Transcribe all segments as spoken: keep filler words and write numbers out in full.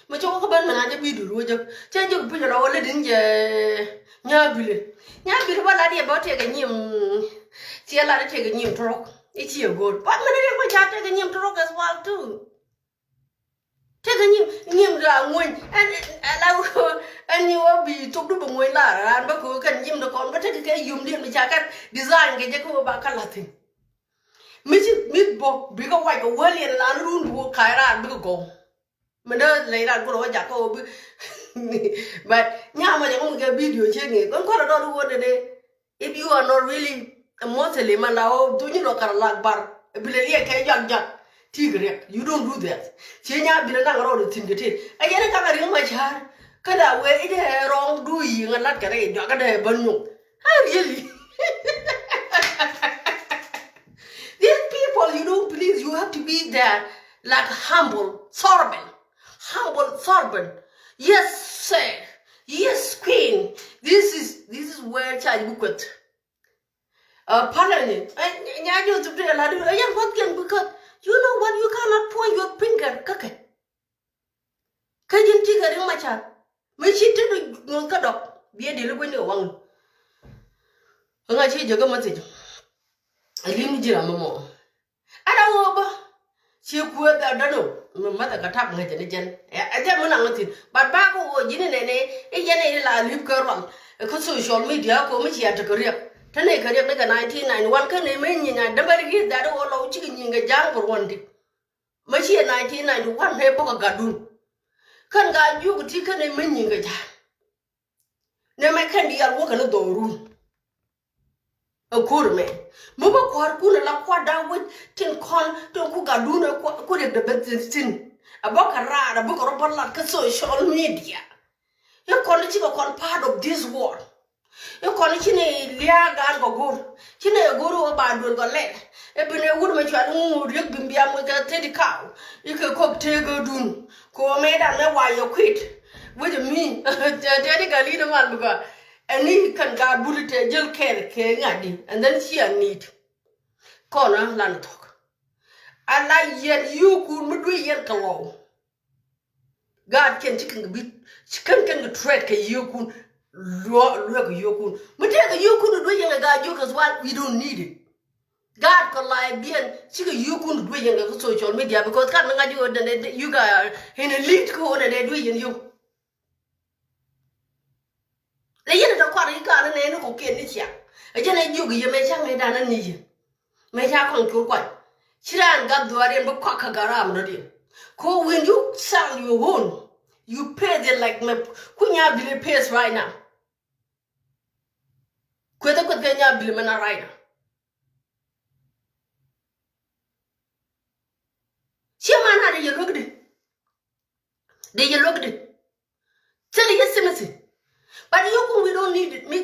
Mi cä wä kä ben mi na jɛ video ruɔ jɛ. Cɛ jɛ piny rɔ wä lɛ din jɛ Nyabilɛ. Nyabilɛ bä lat yɛ bä tëkɛ nyim. Ciɛ lat tëkɛ nyim tɔrɔk. I̱ ciɛ go̱o̱r. Bä mi na jɛ bä ca tëkɛ nyim tɔrɔk as well too. Tëkɛ nyim, nyim da ŋuny. Ɛn, ɛn la ɛn ni wä bi thok du bä ŋuny la ran bä ko kɛn nyim da kɔn bä tëkɛ kɛ yum diɛn mi ca kɛ design kɛ jɛ kɛ wä ba kä la thin. Mi ci mi bä bikɛ wac kɛ wäl yɛn la ni run bi wä ka̱y ran bikɛ gɔw. Mi dee ley ran kulɛ wä jak kä wä bi. But nyamɔ jɛ ŋuny kɛ video cɛ ŋiɛ kɔn kɔn dɔr wä dee dee. If you are not really a Muslim, man la wä dhunyi lɔ kar lak bar. Bi lɛ liɛ kɛ jak jak. Ti kɛ riɛk. You don't do that. Ci Nyabilɛ naŋ rɔɔd thi̱n kɛ ti. Ɛ yɛn ɛ kak a riŋ ma car. Kä la wee i̱ dee rɔŋ du yi ŋa lat kɛ rɛy jɔak kä dee bä nyuŋ. Ah, really? These people, you don't please, you have to be there like humble servant. Humble servant. Yes, sir. Yes, queen. This is, this is where charge book with. Uh, pardon me. Nya jɛ thuk ti la di yan what can, because you know what, you cannot point your finger kake. Kä ji̱n ti kɛ riŋ ma car. Mi ci ti du ŋuɔth kä dɔk. Biɛ di li gui̱n ni waŋ. Ŋa ci jɛ kä message. A lim ji̱ ram mɔ. Ada wä bä. Ci kuɛ da dano. Mi math ka tap ŋa jɛ ni jɛn. Ɛ jɛ mi naŋ thin. But ba ko wä ji̱ ni nɛ ni. I jɛ ni la lip kɛ rual. Kä social media ko mi ci a tekɛ riɛk. Te ni kɛ riɛk ni kɛ nineteen ninety one kä ni mi nyi nya däbɛ ri da wä lɔ ci kɛ nyi kɛ jaŋ kɛ ruɔn di. Mä ciɛ nineteen ninety one nɛ bä kɛ gatdun. Kän gaa jiök ti kän ɛ mä nyiŋ kɛ ja̱a̱n. Nɛ mɛ kän diaal wä kɛn dhɔrun. Ɛ ko̱r mɛ. Mä bä kua̱rkun ɛ la kua̱r da̱a̱ wec tin kɔn tin ku gatdun ɛ ku riɛk dɛ ben thi̱n thi̱n. Ɛ bä kɛ raar ɛ bä kɛ rɔ bä lat kä social media. I̱ kɔn i̱ cikɛ kɔn part of this world. I̱ kɔn i̱ ci ni lia̱a̱ gaan kɔ go̱r. Ci ni ɛ go̱r i̱ wä ba duel kɔ lɛl. I̱ bi ni wut mɛ cual i̱ ŋuut riek bi bia muc kɛ thedi kaw. I̱ kɛ kop tëëk ɛ dun. Kɛ wä mɛ dan mɛ wa yɛ kuit. Wec ɛ mi. Tëëdi gal i̱ ni mal bi gɔaa. Ɛn i̱ kɛn gaat buli tɛ jäl kɛɛl kɛ ŋa̱cdi. And then ci a ni̱i̱t. Kɔn a lan thɔk. A la yɛn yukun mi duee yɛn kɛ lɔw. Gaat kɛn ci kɛn kɛ bi ci kɛn kɛn kɛ trade kɛ yio̱o̱kun. Luɔ luɛ kɛ yio̱o̱kun mi tɛk kɛ yio̱o̱kun duɛ yɛn kɛ gaat jiök as well, we don't need it. Gaat kɛ lai biɛn ci kɛ yio̱o̱kun duɛ yɛn kɛ social media because kat ni ŋa̱c jiök dɛn dɛ you guys in a lead kä wä dɛn dɛ duɛ yɛn yio̱o̱k. Lɛ yɛn dɛ kɔat i̱ kaan nɛ ni kɔkiɛn ni ciaŋ. Ɛ jɛn ɛ jiök i̱ yɛ mɛ ca̱ŋ ni dan ni yɛ. Mɛ ca kɔn cur kuany. Ci raan gat dhuaar yɛn bi kɔak kä gat ram dɔ̱diɛn. Ko when you sell your own, you pay them like mɛ ku Nyabilɛ pays right now. Kueth ɛ kueth kɛ Nyabilɛ mɛ na right now. Ci man na dee yɛ luäk di. Dee yɛ luäk di. Thil yɛ simisi. But yio̱o̱kun, we don't need it. Mi,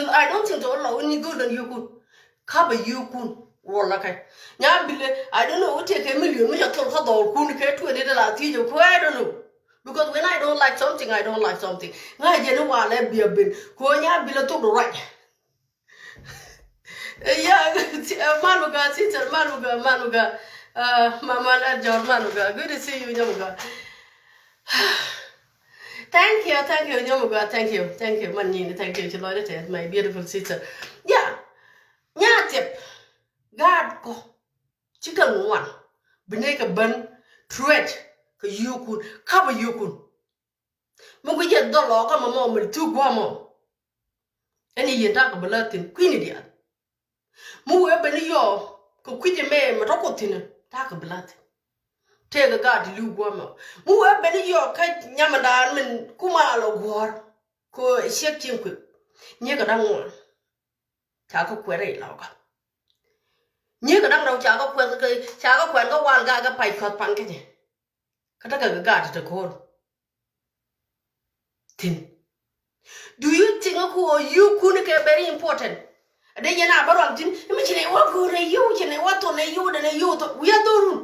I don't think tɔ̱ lɔ ni go̱o̱r lɔn yio̱o̱kun. Kapɛ yio̱o̱kun. Wala kɛ Nyabilɛ, I don't know wä tëë kɛ million mi ca thol kä dhɔɔlkun kɛ twenty dollar thiec ɛ kuɛ, I don't know. Because when I don't like something, I don't like something. Ŋa̱ jɛ ni walɛ bia ben. Ko Nyabilɛ thok di ruac. Yeah, Maluga, sister, Maluga, Maluga. Uh, Mama Lajor, Maluga. Good to see you, Nyamuga. Thank you, thank you, Nyamuga. Thank you, thank you. Man nyini, thank you. Ci lɔcdä tɛth, my beautiful sister. Yeah. Nya tip. Gaat kɔ. Ci kɛ ŋuan. Bi nɛ kɛ ben. Trade. Kɛ yio̱o̱kun. Kapɛ yio̱o̱kun. Mi wi̱c yɛ dhɔl lɔɔkä mɔ mɔ mi thuk gua̱a̱ mɔ. Ɛn i̱ yɛn ta̱a̱ kɛ bi lät thi̱n kui̱ni diaal. Mi wee ben i̱ yɔɔ kɛ kui̱c ɛmɛ mi tɔ̱ kuoth thi̱n ta̱a̱ kɛ bi lät thi̱n. Tëëkɛ gaat ti li̱w gua̱a̱ mɔ. Mi wee ben i̱ yɔɔ kä nyamɛdan min kuma lɔ guɔ̱ɔ̱r. Kɛ ciek cieŋ kui̱k. Nyiekɛ da̱ŋ ŋuan. Ca kä kuɛn rɛy lɔkä. Nyiekɛ da̱ŋ rɛw ca kä kuɛn kä, ca kä kuɛn kä wal gaa kä pac kuath pan kä jɛ. Kä tekɛ kɛ gaat ti te ko̱o̱r. Thi̱n. Do you think ku ɣöö yio̱o̱kun kɛ very important? Dee yɛn a bä ruam thi̱n. Mi ci nɛ wä go̱o̱r nɛ yio̱w, ci nɛ wä thon nɛ yio̱w, dee nɛ yio̱w thon. Wi̱i̱ a dhorun.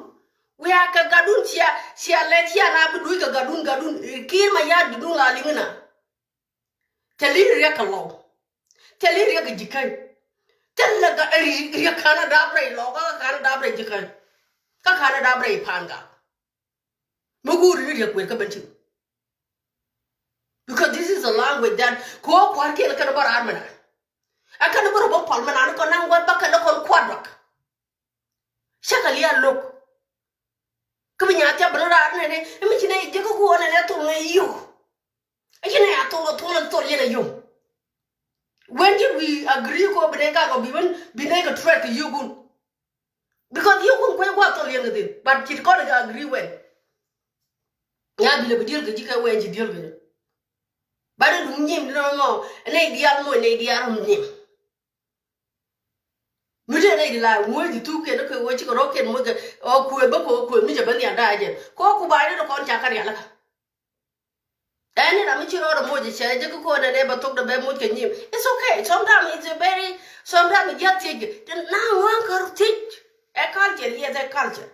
Wi̱i̱ a kɛ gatdun cia, cia lɛ cia na bi duc kɛ gatdun, gatdun. Kiir ma ya̱a̱ dudun la liŋi na. Thil i̱ riɛk kɛ lɔw. Thil i̱ riɛk kɛ ji̱ käny. Thil lɛ gat riɛk ka̱n a dap rɛy lɔw kä ka̱n a dap rɛy ji̱ käny. Kä ka̱n a dap rɛy pa̱a̱n gak. Mi guuri ni riɛk kuëër kä ben ti. Because this is a language that kɛ ɣöö kua̱r kiɛn kɛn bä raar mi na. Ɛ kɛn bä rɔ bä pal mi na ni kɔn naŋ wä bä kɛn kɔn kua̱r dɔk. Cä kɛ lial lo̱k. Kä bi nyaat thiap bi ni raar nɛnɛ, mi ci nɛ ji̱ kä kuɔn nɛnɛ thol nɛ yio̱w. Ɛ ci nɛ a thol, thol, thol yɛn a yio̱w. When did we agree kɛ ɣöö bi nɛ gak ɔ bi wän, bi nɛ kɛ threat kɛ yio̱w kun? Because yio̱w kun kuec gua̱a̱th thol yɛn kɛ thi̱n, but ci kɔn kɛ agree when. Nya bi lɛ bi diel kɛ ji̱ kɛ when ci diel kɛ ji̱. But duŋ nyim di nɔmɔ, nɛ diaal moc, nɛ diaal rum nyim. Mi te nɛ di la ŋuɔ̱c di thuk kɛn kɛ ɣöö cikɛ rɔ̱ kɛn moc kɛ ɔ kuëë bä kɛ ɔ kuëë mi cɛ bä nhial da̱a̱ jɛn. Kɛ ɔ ku ba ni dɔ kɔn ca kä rialikä. Ɛn ni ram mi ci rɔɔdɛ moc cɛ jɛ ki ko̱n ɛn ɛ bɛ thok dɛ bɛ moc kɛ nyim. It's okay. Sometimes it's a very, sometimes it's just thiec. Ti na ŋuan kär thiec. Ɛ culture, yes, ɛ culture.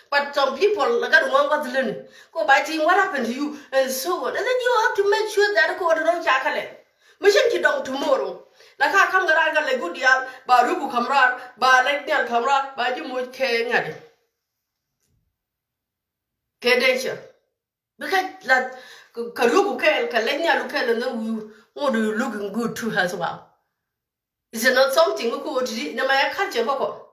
But some people, like, I don't want what's learning. Go by thing, what happened to you? And so on. And then you have to make sure that ko dɛ rɔ̱ ca kɛ lɛ. Mi cin ci dɔŋ tomorrow. La ka kam ŋa̱ raar ka lɛ good dial, ba ruku kam raar, ba lɛ dial kam raar, ba ji̱ moc kɛ ŋa̱t. Kɛ danger. Bikɛ la kɛ luku kɛɛl, kɛ lɛ nyalu kɛɛl, and then we, what do you looking good too as well? Is it not something mi ku wä ti̱ti̱? Nɛ ma ɛ culture kɔkɔ.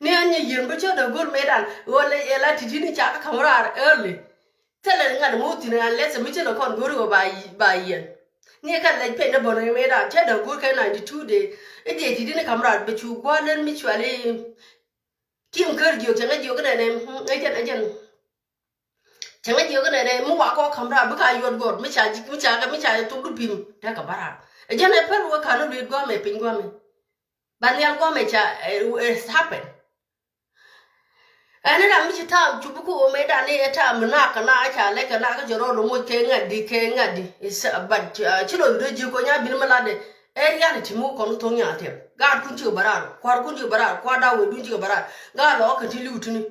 Ni ɛn nyɛ yieen bä cä dee go̱r mëëdan ɣöö lɛ ɛ la ti̱ti̱ ni ca kä ka̱m raar early. Thilɛ ŋa̱t mi wä thi̱n unless mi cä lɛ kɔn go̱r ɣöö ba yi-, ba yiɛn. Ni ɛ kɛ lɛc pɛny ni bɔn mëëdan cä dee go̱r kɛ ninety two day. I̱ diɛ ti̱ti̱ ni ka̱m raar bɛ cu gua̱a̱r lɛn mi cuali. Tim kär jiök cɛ ŋä jiök nɛnɛ, ɛ jɛn, ɛ jɛn. Cɛ ŋä jiök nɛnɛ mi wa kɔ ka̱m raar bikɛ a yuɔt gɔr mi ca, mi ca, mi ca thok du pim. Dee kɛ bä raar. Ɛ jɛn ɛ pɛl wä ka̱n ni luet gua̱a̱mɛ piny gua̱a̱mɛ. Ba nhial gua̱a̱mɛ ca, eh, it happen. Ɛn ni ram mi ci ta̱a̱ cup bi ku wä mëëdan ni ɛ ta̱a̱ mi nak kɛ nak ca lɛc kɛ nak kä jɛ rɔɔd moc kɛ ŋa̱t di kɛ ŋa̱t di. Is, uh, but, uh, ci lɔ dee ji̱ kɔ nya bin mi lat dee. Ɛ reality mi wä kɔn kä tho̱ŋ nyaal tɛm. Gaatkun cikɛ bä raar, kua̱rkun cikɛ bä raar, kua̱r da̱a̱ wecdun cikɛ bä raar. Gaal lɔ kä ti li̱w tini.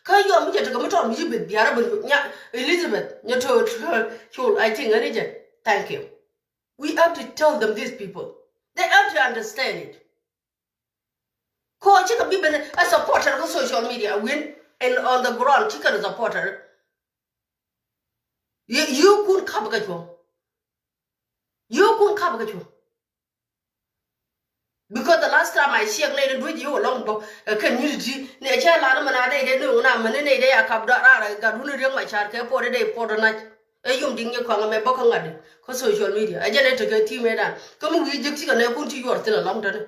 Kä yɔm mi jɛ tekɛ mi tɔm ji̱ beth bia̱rä ben nya Elizabeth, nya to̱, to̱, col, I think, ɣän i̱ jɛ. Thank you. We have to tell them, these people. They have to understand it. Ko cikɛ bi ben a supporter kä social media win and on the ground cikɛ supporter. Yio̱w kun kap kä cuɔ̱ŋ. Yio̱w kun kap kä cuɔ̱ŋ. Because the last time I check nɛy dee duec yio̱w alɔŋ bä, eh, community nɛ cɛ lar mɛ na dee dee ni ŋuna mɛ ni nɛy dee ya kap dɔ̱ raar gat wun riek ma car kɛ puɔt dee puɔt dee nac. Ɛ yom diŋ nyɛ kɔaŋ mɛ bä kä ŋa̱t di kä social media. Ɛ jɛn ɛ tekɛ team ɛ dan kä mi wi̱i̱ jiäk cikɛ nɛ kun ti yuɔr thin alɔŋ tɛni.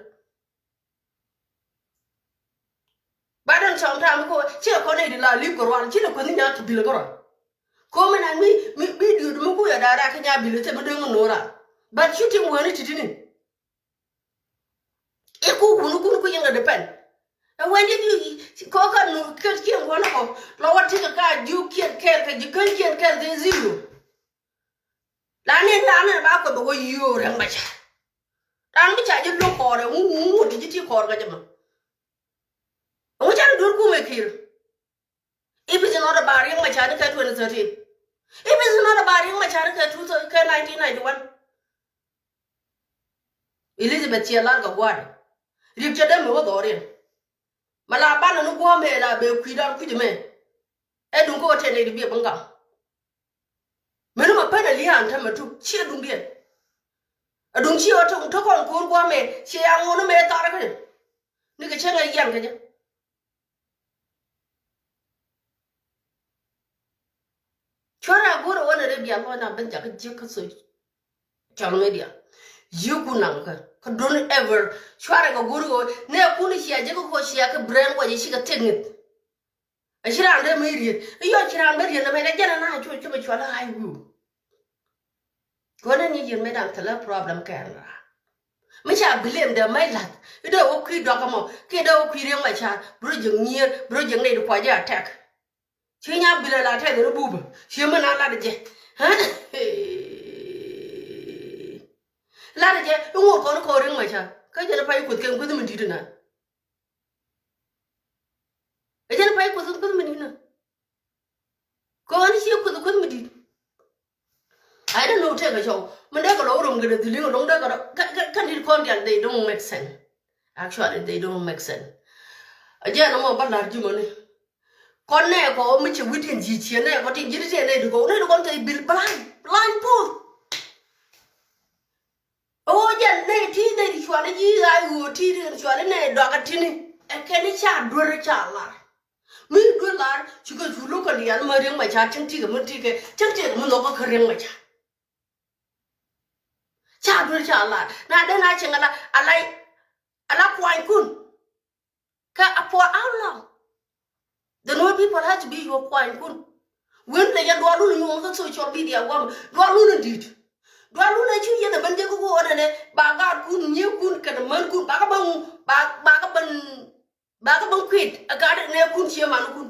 But then sometimes ko ci kɔn i̱ di la lip kɛ rual ci lɛ kuäth ni nya ti bil kɛ rual. Ko mi nan mi, mi, mi diut mi ku ya dara kɛ nya bil te mi döŋ nora. But shooting wani titini. Iku kunu kunu ku yɛn kɛ depend. Ɛ wani di ko ka nu kɛ kiɛn kɔn kɔ lɔ wa ti kɛ ka jiu kiɛn kɛl kɛ jiu kɛn kiɛn kɛl kɛ zero. La ni la ni ba kɔ bɛ wä yio̱o̱ rɛŋ bɛ ca. Ran mi ca ji̱ lo̱k kɔɔrɛ ŋu ŋu ŋu ti ji̱ ti kɔɔr kɛ jɛ ma. Ŋu ca ni duer kumɛ kir. If it's not about Riek Machar kɛ twenty thirteen. If it's not about Riek Machar kɛ two thousand, kɛ nineteen ninety-one. Elizabeth ciɛ lar kɛ gua̱a̱r. Riek cɛ dee mi wä dhɔriɛn. Ma la banɛ ni guɔ̱ɔ̱mɛ la bɛ kui̱dan kui̱c mɛ. Ɛ duŋ kä wä tɛn nɛy di biɛ bäŋ gam. Mɛni ma pɛn a lia̱a̱n tämɛ tuk ciɛ duŋdiɛn. A duŋ ciɛ wä tok tok kɔn ko̱o̱r guɔ̱ɔ̱mɛ ciɛ ya ŋuɔ̱n mɛ thar kä. Ni kɛ cäŋ a yian kä jɛ. Cuarɛ a go̱rɛ wä nɛ rɛ bia lɔc na ben jakä jiäk kä social media. Yiëë kun naŋ kä kä don't ever cuarɛ kɛ go̱rɛ wä nɛ kun cia jiäk kä kɔ cia kɛ brain wä jɛ cikɛ thiek ŋi̱th. A ci raan dee mi riet i̱ yɔ ci raan bä riet na mɛ dee jɛn a na cuɔ cuɔ mɛ cuɔ la ai wiu. Kɔn ni yiëë mɛ dan thilɛ problem kɛɛr na. Mi ca blame dee mɛ lath i̱ dee wä kui̱ dɔkä mɔ kiɛ dee wä kui̱ riɛŋ mɛ ca bro jiɛŋ nyier bro jiɛŋ nɛy di kuac jɛ attack. Ci nya bilɛ la tɛth ni bupä ci mi na lat jɛ. Lat jɛ iŋuɔt kɔn kɔn riŋ ma ca kä jɛn pay kuth kɛn kuth mi di̱t na. Ɛ jɛn pay kuth kuth mi di̱t na. Kɔn ci kuth kuth mi di̱t. I don't know, tëëkɛ cɔw mi dee kɛ lɔ wä rom kɛ dee dhiliŋ ɛlɔŋ dee kɛ rɔ kä, kä, kä nit kɔn dial, they don't make sense. Actually they don't make sense. A jɛn ɛmɔ ba la̱r ji̱ mɔni. Kɔn nɛ kɔ mi cɛ wi̱diɛn ji̱ ciɛ nɛ kɔ tin ji̱ ti tëë nɛ di kɔ nɛ di kɔn kɛ bil blind, blind pull. Ji̱ ɣaac ɣöö ti̱i̱t in cuali nɛ dɔakä ti̱ni. Ɛ kɛn i̱ ca duer i̱ ca lar. Mi duer lar cikɛ cu lo̱k kɛ lial mä Riek Machar cäŋ ti̱i̱ kɛ mi ti̱i̱ kɛ cäŋ ti̱i̱ kɛ mi nhɔk kä Riek Machar. Ca duer ca lar na den a cieŋ ala ala ala kuanykun. Kä a for how long? The Nuer people has to be your kuanykun. Wen lɛ yɛn dualun in nyuɔ̱ŋ kä social media guam dualun in di̱i̱t. Dualun in cu yɛn a ben jek kä ɣöö nɛnɛ ba gaatkun nyiekun kɛnɛ mänkun ba kä ben ba ba kä ben ba kä ben kuet a gat nɛ kun cie mankun.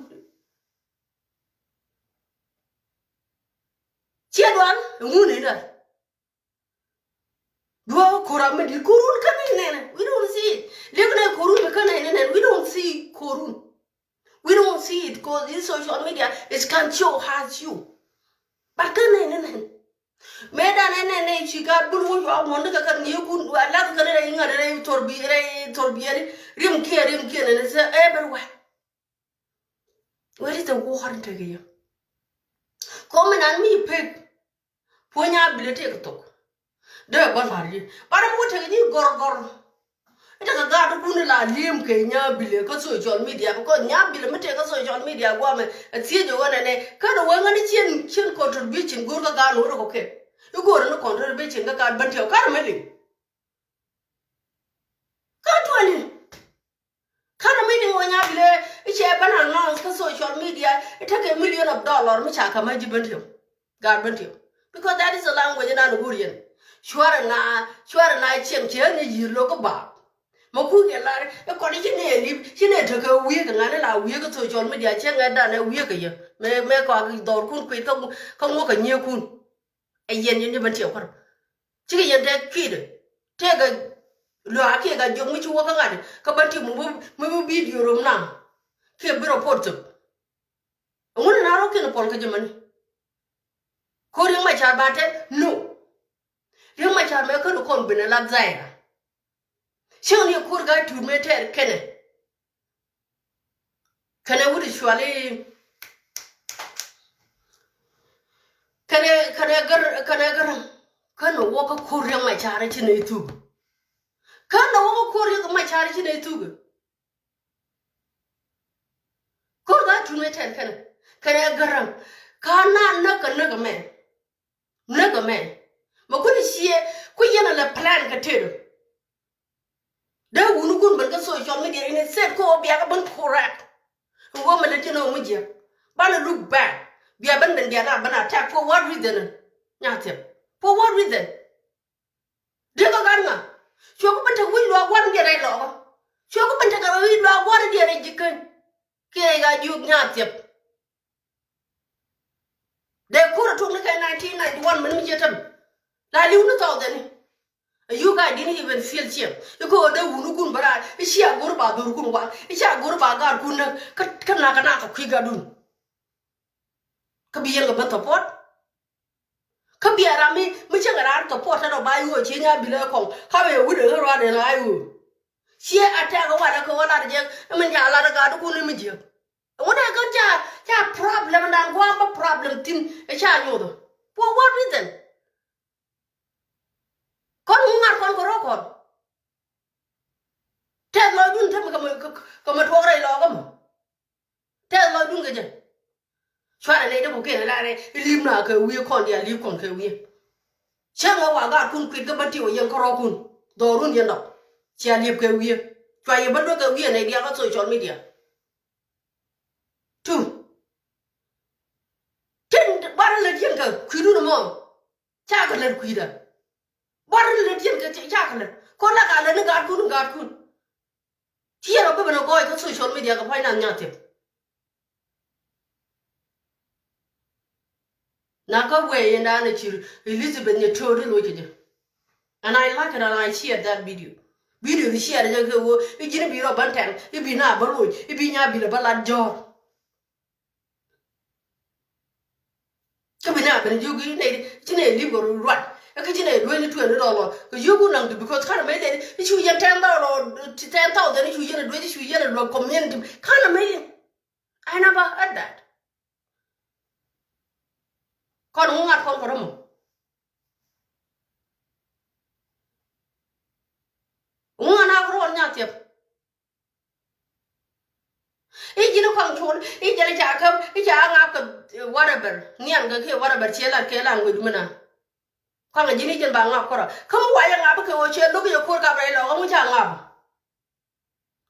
Cie dual in ŋun in dal. Duɔ̱ɔ̱k ko̱r a mi di̱t ko̱run kä nɛy nɛnɛ. We don't see it. Liep nɛ ko̱run mi kä nɛy nɛnɛ. We don't see ko̱run. We don't see it 'cause this social media is can show has you. But kä nɛy nɛnɛ. Mëë dan ɛn nɛnɛ ci gaat bul wä yuak ŋuɔ̱n ni kɛ kɛ ni kun a lath kɛ ni rɛy ŋa̱t rɛy thor bi rɛy thor bi ɛn rim kiɛ rim kiɛ nɛnɛ sɛ everywhere. Where is the war in tekɛ yɛ? Kɔm mi nan mi pek. Puɔ̱ny a bilɛ tëëk thok. Dee bä la̱r yi. Bara mi wä tekɛ ji̱ gɔrgɔr. I̱ tekɛ gaat kun la li̱em kɛ Nyabilɛ kä social media because Nyabilɛ mi tëë kä social media guamɛ a thiec ɛ ɣän ɛnɛ kä dee wee ŋäni cien cien contribution go̱o̱r kä gaat no̱o̱r kɔ kɛ. I̱ go̱o̱r ni contribution kä gaat bän tiɛw kar mɛ liŋ. Kä tuɔni. Kä ni mi ni ŋuɔ̱ny a bilɛ i̱ cɛ bän announce kä social media i̱ tekɛ million of dollar mi ca kɛ mä ji̱ bän tiɛw. Gaat bän tiɛw. Because that is a language in an Hungarian. Cuarɛ na cuarɛ na cieŋ cɛ ni yi̱i̱r lo̱k kä baak. Ma kui̱ kɛ lar i̱ kɔn i̱ ci ni ɛ li̱p ci ni ɛ tekɛ wi̱i̱ kɛ ŋa̱n i̱ la wi̱i̱ kä social media cɛ ŋɛ dan ɛ wi̱i̱ kɛ yɛ. Mɛ mɛ kɔak dhɔr kun kui̱t kä ŋuɔ̱k kɛ nyiee kun. Ɛ yɛn yɛn ni bän tiɛw kɔr. Cikɛ yɛn tɛ kui̱dɛ tëëkɛ luaak kiɛ ka jiök mi ci wä kä ŋa̱t kä bän tiɛw mi bi mi bi bidio rom naŋ. Kiɛ bi report thop. Ŋun in a rɔ kiɛn puɔl kä jɛ mani. Ko Riek Machar ba tɛt no. Riek Machar mɛ kä ni kɔn ben a la dhɛɛra. Cieŋ ni ko̱r gat tuut mëë tɛɛr kɛnɛ. Kɛnɛ wut i̱ cuali kɛnɛ kɛnɛ gär kɛnɛ gär. Kɛnɛ wä kä ko̱r Riek Machar ci nɛ thuk. Kɛnɛ wä kä ko̱r Riek Machar ci nɛ thuk. Ko̱r gat tuut mëë tɛɛr kɛnɛ kɛnɛ gär. Ka na näk kɛ näk mɛ. Näk ɛmɛ mɛ kun ciɛ ku yɛn a lɛ plan kɛ tëëdä. Dee wuni kun ben kä social media in a set ko bia kä ben correct. Wä mɛ lɛ tiɛn ɔ mi jiɛ banɛ look back bia ben ben bia na ben attack for what reason? Nya thiɛp for what reason? Dee kä gat ŋa? Cuɛ ku ben tek wi̱c luaak gua̱r diɛ rɛy lɔkä. Cuɛ ku ben tek wi̱c luaak gua̱r diɛ rɛy ji̱ käny. Kiɛ i̱ ka jiök nya thiɛp. Dee ko̱r a tok ni kɛ nineteen ninety-one mɛn mi ciɛ täm. La li̱w ni thɔɔk dhɛni. A yuk a didn't even feel shame. I̱ ko̱r dee wuni kun bä raar i̱ cia go̱r ba dhor kun wal i̱ cia go̱r ba gaat kun näk. Kä kä nak kä nak kɛ kui̱ gatdun. Kä bi yɛn kɛ bä support. Kä bia ram mi mi cäŋ raar support tɛn ɔ ba yuɔ ci Nyabilɛ kɔŋ kä bɛ wut ɛ ɣä ruaadɛ la yuɔ. Ciɛ attack ɛ walɛ kɛ wä lat jɛ mi nya lat ɛ gaat kun mi jiɛ. Ŋun ɛ kän ca ca problem dan guam bä problem thin ɛ ca nyoth. For what reason? Kɔn ŋun ŋa̱r kɔn kɛ rɔ kɔn. Tɛth lɔcdun te mi kɛ mɛ tuɔk rɛy lɔkä mɔ. Tɛth lɔcdun kɛ jɛ. Cuarɛ nɛy dee ku kiɛn ɛ larɛ i̱ li̱p na kɛ wi̱i̱ kɔn diaal li̱p kɔn kɛ wi̱i̱. Cä ŋɛ wa gaatkun kuit kä bä tiw ɛ yɛn kärɔ̱kun dhɔrun yɛn dɔk. Cia li̱p kɛ wi̱i̱ cua yɛ bä luäk kɛ wi̱i̱ ɛ nɛy diaal kä social media. Two. Tin buarɛ lät yɛn kɛ kui̱dun ɛmɔ. Cakɛ lät kui̱dä. Buarɛ lät yɛn kɛ cakɛ lät kɔn la ka lät ni gaatkun gaatkun. Ci yɛn rɔ bi ben a gɔɔy kä social media kɛ pua̱ny na nya thiep. Na kä wee yɛn da̱a̱n a cir Elizabeth nyɛ tööt i̱ loc kɛ jɛ. And I like it and I share that video. Video di share jɛ kɛ wee i̱ ji̱n i̱ bi rɔ bän tɛn i̱ bi na bä loc i̱ bi nya bi lɛ bä lat jɔ̱ɔ̱r. Kä bi na ben jiök i̱ nɛy ci nɛy li̱p kɛ ruat. Kä ci nɛy duec ni twenty dollar kɛ yio̱k wun naŋ di because kanɛ mec nɛy ci cu yɛn ten dollar, ten thousand ci cu yɛn a duec ci cu yɛn a luäk community kanɛ mec. I never heard that. Kɔn ŋuŋ ŋa̱t kɔn kɛ rɔmɔ. whatever, nian kɛ kiɛ whatever, ciɛ lat kɛ language mi na. Kaŋ a ji̱n i̱ jɛn ba ŋap kärɔa. Kä mi wa yɛ ŋap kɛ ɣöö ciɛ lo̱k yɛ ko̱r kap rɛy lɔɔkä, ŋu ca ŋap?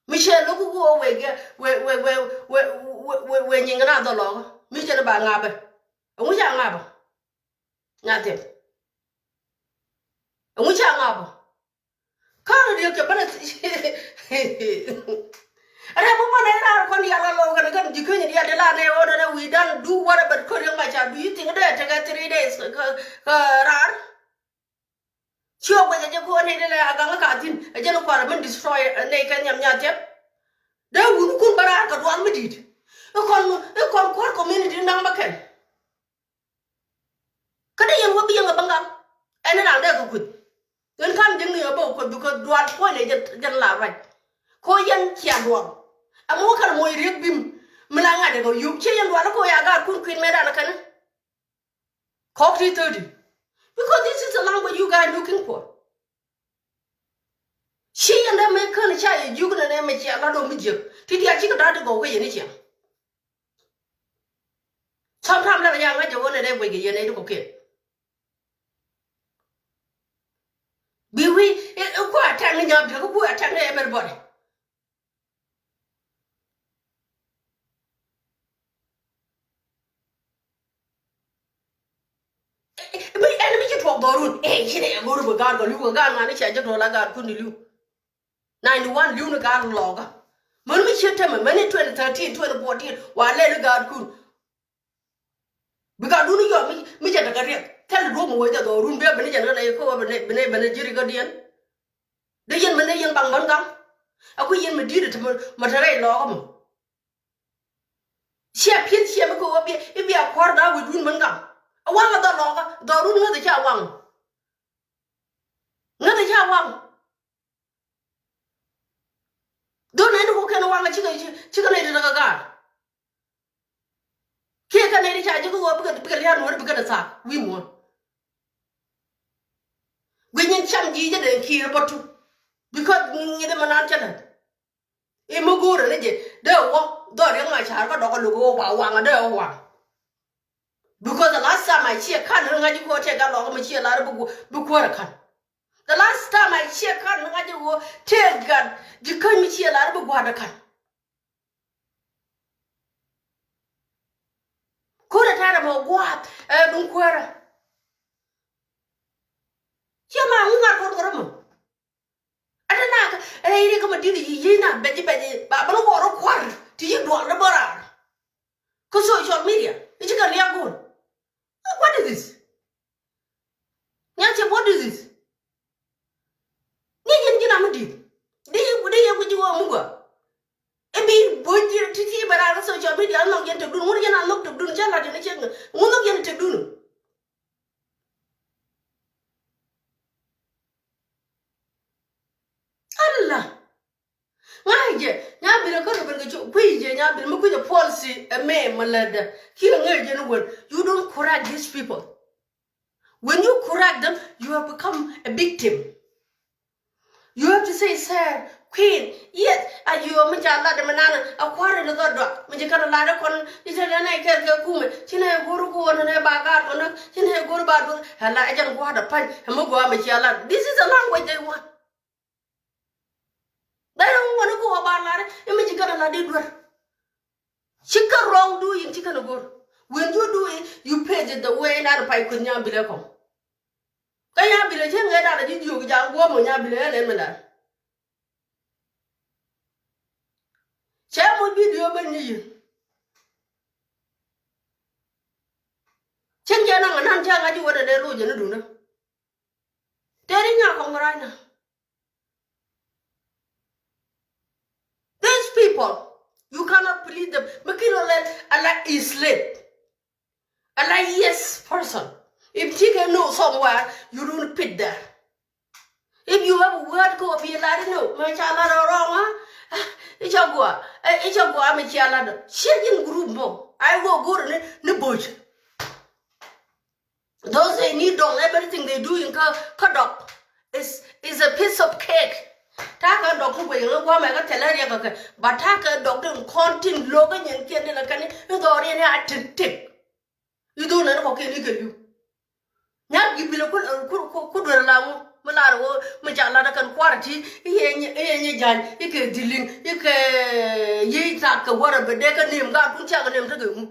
Mi ciɛ lo̱k ɣöö wek yɛ, wek, wek nyiŋ kɛ na dhɔl lɔɔkä. Mi jɛn ba ŋap ɛ. Ŋu ca ŋap ɛ? Nya thiep. Ŋu ca ŋap ɛ? Ka̱n riek cɛ bänɛ. Rɛp bä mɔnɛ raar kɔn diaal kä lo̱w kɛn kɛn ji̱ käny diaal ti la nɛ ɣöö dɛnɛ we don't do whatever. Kɔn riek ma ca, do you think dee tekɛ three days kä, kä raar? Ciö guɛcɛ jɛ ko̱ nɛy dee lɛ a gaŋ kä thi̱n. Ɛ jɛn kua̱r min destroy nɛy kɛ nhiam nya thiep. Dee wun kun bä raar kɛ dual mi di̱i̱t. Ikɔn, ikɔn kuäär community naŋ bä kɛn. Kä dee yɛn wä bi yɛn ɛ bäŋ gal. Ɛn raan dee kɛ kueth. Ɣän ka̱n ji̱n ni ɛ bä kueth because dual puɔ̱ny ɛ jɛn, jɛn la ruac. Ko yɛn cia dual. Ɛmɔ wä kɛn moc riek bim. Mi la ŋa̱t ɛ kɛ yuk. Ciɛ yɛn dual ko ya gaat kun kui̱n mɛ dan ɛ kɛn. Kɔk ti thirty. Because this is the language you guys looking for. Ci yɛn dee mɛ kän ca yɛ jiök nɛ nɛ mɛ cia lat ɔ mi jiäk. Ti diaal cikɛ da̱a̱t ti gɔw kä yɛn i̱ cia. Sometimes lɛ rɛ ya ŋa̱c jɛ wä nɛ dee guɛc kɛ yɛn nɛ ti kɔkiɛn. Bi wi̱i̱ i̱ kuɛ attack ni nyam diäk, i̱ kuɛ attack ni everybody. Mi ɛn mi ci tuɔk dhɔrun. Ɛ, ci nɛ ɛ go̱r bä gaat kɔ li̱w kɛ gaat ŋa̱n i̱ cia jek tɔ̱ la gaat kun ni li̱w. Ninety one li̱w ni gaat lɔɔkä. Män mi ciet tämɛ, män i̱ twenty thirteen, twenty fourteen wa lɛl i̱ gaat kun. Bi gaat dun i̱ yɔm mi, mi cɛ tekɛ riɛk. Thil duɔ̱ɔ̱p mi wee jɛ dhɔrun bia ben i̱ jɛn kä nɛ i̱ kä wä ben i̱, ben i̱, ben i̱ ji̱ri kä diɛn. Dee yɛn mɛ nɛ yɛn baŋ män gaŋ. A kui̱ yɛn mɛ di̱i̱t ɛ te mɛ, mɛ te rɛy lɔɔkä mɔ. Ciɛ pi̱eth ciɛ mi kɛ ɣöö biɛ i̱ biɛ kua̱r da̱a̱ wi̱i̱dun män gaŋ. A waŋ a dhɔl lɔɔkä, dhɔrun ŋäth a ca waŋ. Ŋäth a ca waŋ. Dhɔl nɛn ti kɔ̱kiɛn waŋ a cikɛ, cikɛ nɛy ti tekɛ gaat. Kiɛ kɛ nɛy ti ca ji̱ kä ɣöö bikɛ, bikɛ lia̱a̱ nuɔ̱ɔ̱ri bikɛ dee thaak wi̱i̱ muɔ̱ɔ̱n. Guic nyin cam ji̱ jɛ dee ki̱i̱r bä tu. Because ŋi̱th ɛmɛ naan cä lät. I̱ mi go̱o̱rä ni jɛ dee wä dhɔr yäŋ a ca̱r kä dɔk a lo̱k ɣöö ba waŋ a dee wä waŋ. Because the last time I ciɛ ka̱n ni ŋa̱c i̱ ɣöö tëë gat lɔkä mi ciɛ lar i̱ bi kuäärä ka̱n. The last time I ciɛ ka̱n ni ŋa̱c i̱ ɣöö tëë gat ji̱ käny mi ciɛ lar i̱ bi gua̱a̱dä ka̱n. Ko̱rɛ tɛ̈rɛ mɔ gua̱a̱th ɛ duŋ kuäärä. Ciɛ ma ŋuŋ ŋa̱r kɔr kɔr mɔ. Ɛ te nak ɛ rɛy riɛk kä ma di̱t i̱ yi̱ yi̱ nak bɛc i̱ bɛc i̱ ba bä ni wä rɔ kua̱r ti yi̱ dual ni bä raar. Kä social media i̱ ci kɛ liak go̱o̱l. What is this? Nya cɛ, what is this? Ni ji̱n ji̱n a mi di̱i̱t. Di, di yɛ wi̱c wä mi gua. I̱ bi buɔ̱c ti ti bɛ raar kä social media a nhɔk yɛn tëkdun. Ŋun yɛn a nhɔk tëkdun cä lat yɛn i̱ cɛ ŋun nhɔk yɛn tëkdun. Alla. Ŋa̱c jɛ, nya bil ɛ kä rɔ ben kɛ cu kui̱ jɛ, nya bil mi kui̱ jɛ policy ɛ mɛ mɛ lätdä. Kiɛ ŋäc jɛ ni wän. You don't correct these people. When you correct them, you have become a victim. You have to say, sir, queen, yes, a yuɔ mi ca lat mi nan a kua̱r in dhɔt dɔak mi ci kɛn a lat kɔn i̱ cɛ nɛ nɛ kɛr kɛ kumɛ ci nɛ go̱r kuɔn nɛ ba gaat kɔn ci nɛ go̱r ba duɔth. Ɛ la ɛ jɛn gua̱a̱r dɛ pa̱ny ɛ mi gua̱a̱r mi ci a lat. This is a language they want. They don't want to go about lar i̱ mi ci kɛn a lat di duer. Ci kɛ wrong doing ci kɛn a go̱r. When you do it, you pay it the way nar pay kueth nya bilɛ kɔŋ. Kä nya bilɛ cɛ ŋɛ nar a ji̱ jiök ja̱a̱ŋ guɔ̱ɔ̱m ɔ nya bilɛ ɛn ɛn mi lar. Cɛ muc video ben ni yi̱. Cieŋ cɛ naŋ anan cɛ ŋa̱c i̱ wä dɛ dee loc jɛ ni duundä. Tëë ri nya kɔŋ mi rac na. These people, you cannot please them. Mi kin lɛ ala is late. A la yes person. If she can know somewhere, you don't fit there. If you have a word ko bi la no, ma cha la ro ro ma. Icha gua, icha gua mi cha la do. She in group mo. I go go ni ni bush. Those they need dog, everything they do in ka ka dog is is a piece of cake. Ta ka dog ko gwe ngo gwa ma ka tela ria ka ka. But ta ka dog din kontin lo ka nyen kien ni la kani. Ni do ri ni a tin tin. I̱ dhon nɛn kɔ̱kiɛn i̱ kɛ li̱w. Nyak gi̱ bilɛ ku, ku, ku, ku duer la ŋu mi lar ɣöö mi ca lat kɛn kuar ti i̱ yɛ nyi, i̱ yɛ nyi ja̱ny i̱ kɛ dhiliŋ i̱ kɛ yiey thak kɛ wärä bɛ dee kɛ nem gaat kun ciak kɛ nem tekɛ ŋu.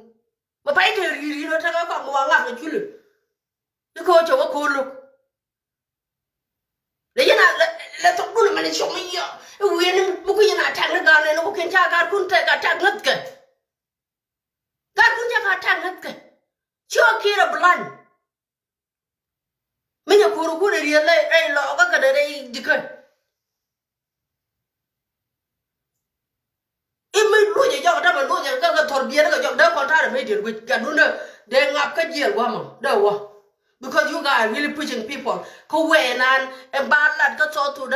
Mɛ pay te ri̱i̱r yi̱n ɔ tekɛ kɔak mi wa ŋa̱th kɛ culɛ. I̱ kɛ ɣöö cɛ wä ko̱o̱l lo̱k. Lɛ yɛn a lɛ, lɛ thok dun mɛn cɔm i̱ yɔ i̱ wi̱i̱ ni mi ku yɛn a tak ni gaat nɛn ku kɛn ca gaat kun tɛk a tak ŋäth kɛ. Gaat kun tɛk a tak ŋäth kɛ. Ci ɔ kiɛt a blind. Mi nyɛ ko̱r kun riet lɛ rɛy lɔɔkä kɛ dee rɛy dikä. I̱ mi luɔcɛ jɔk dämɛ luɔcɛ kä kɛ thɔr biɛt kɛ jɔk dee kɔn ta̱rɛ mi diet guic gat dundä dee ŋap kä jiɛl guamɔ dee wä. Because you guys are really pushing people kä wee nan ɛ ba lat kä South Sudan.